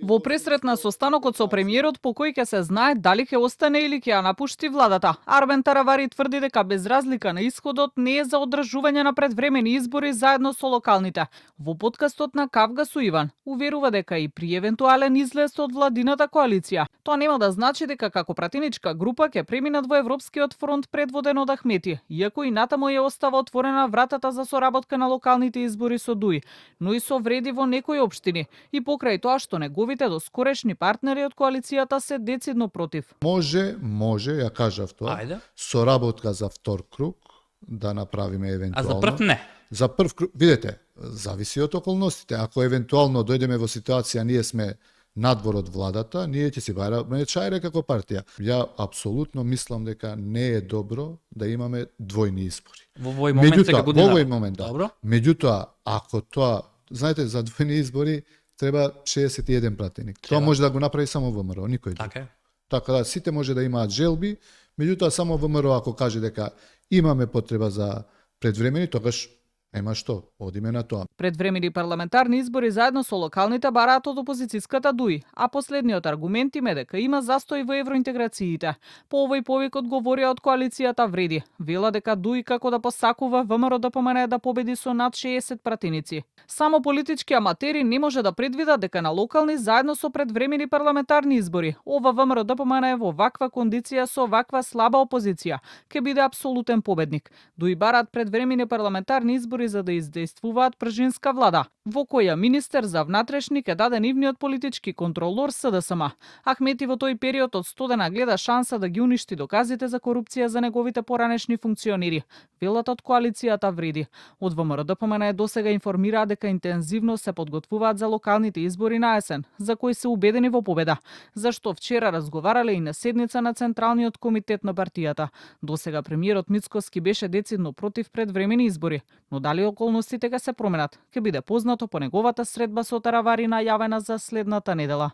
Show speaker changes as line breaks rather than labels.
Во пресрет на состанокот со премиерот по кој ќе се знае дали ќе остане или ќе ја напушти владата, Арбен Таравари тврди дека без разлика на исходот не е за одржување на предвремени избори заедно со локалните. Во подкастот на Кавга со Иван уверува дека и при евентуален излез од владината коалиција, тоа нема да значи дека како пратеничка група ќе преминат во Европскиот фронт предводен од Ахмети, иако и натаму ја остава отворена вратата за соработка на локалните избори со ДУИ, но и со вреди во некои општини. И покрај тоа што неговите доскорешни партнери од коалицијата се децидно против.
Може, ја кажав тоа.
Ајде.
Соработка за втор круг да направиме евентуално.
А за прв не.
За прв круг, видете, зависи од околностите. Ако евентуално дојдеме во ситуација ние сме надвор од владата, ние ќе си бараме чајре како партија. Ја апсолутно мислам дека не е добро да имаме двојни избори.
Во овој момент сега година.
Во овој момент, да.
Добро.
Меѓутоа, ако тоа, знаете, за двојни избори треба 61 пратеник.
Треба.
Тоа може да го направи само ВМРО, никој друг.
Така е.
Така да сите може да имаат желби, меѓутоа само ВМРО ако каже дека имаме потреба за предвремени, тогаш нема што, одиме на тоа.
Предвремени парламентарни избори заедно со локалните бараат од опозицијската ДУИ, а последниот аргумент им е дека има застој во евроинтеграциите. По овој повик одговорија од коалицијата вреди. Вела дека ДУИ како да посакува ВМРО ДПМН да победи со над 60 пратеници. Само политички аматери не може да предвидат дека на локални заедно со предвремени парламентарни избори, ова ВМРО ДПМН во ваква кондиција со ваква слаба опозиција ќе биде апсолутен победник. ДУИ бараат предвремени парламентарни избори за да издействуваат пржинска влада, во која министер за внатрешни ќе даде нивниот политички контролор СДСМ. Ахмети во тој период од студена гледа шанса да ги уништи доказите за корупција за неговите поранешни функционери. Велат од коалицијата вреди. Од ВМРО ДПМН досега информираа дека интензивно се подготвуваат за локалните избори на есен, за кои се убедени во победа, зашто вчера разговарале и на седница на Централниот комитет на партијата. Досега премиерот Мицкоски беше децидно против предвремени избори, но дали околностите ќе се променат, ќе биде познато по неговата средба со Таравари најавена за следната недела.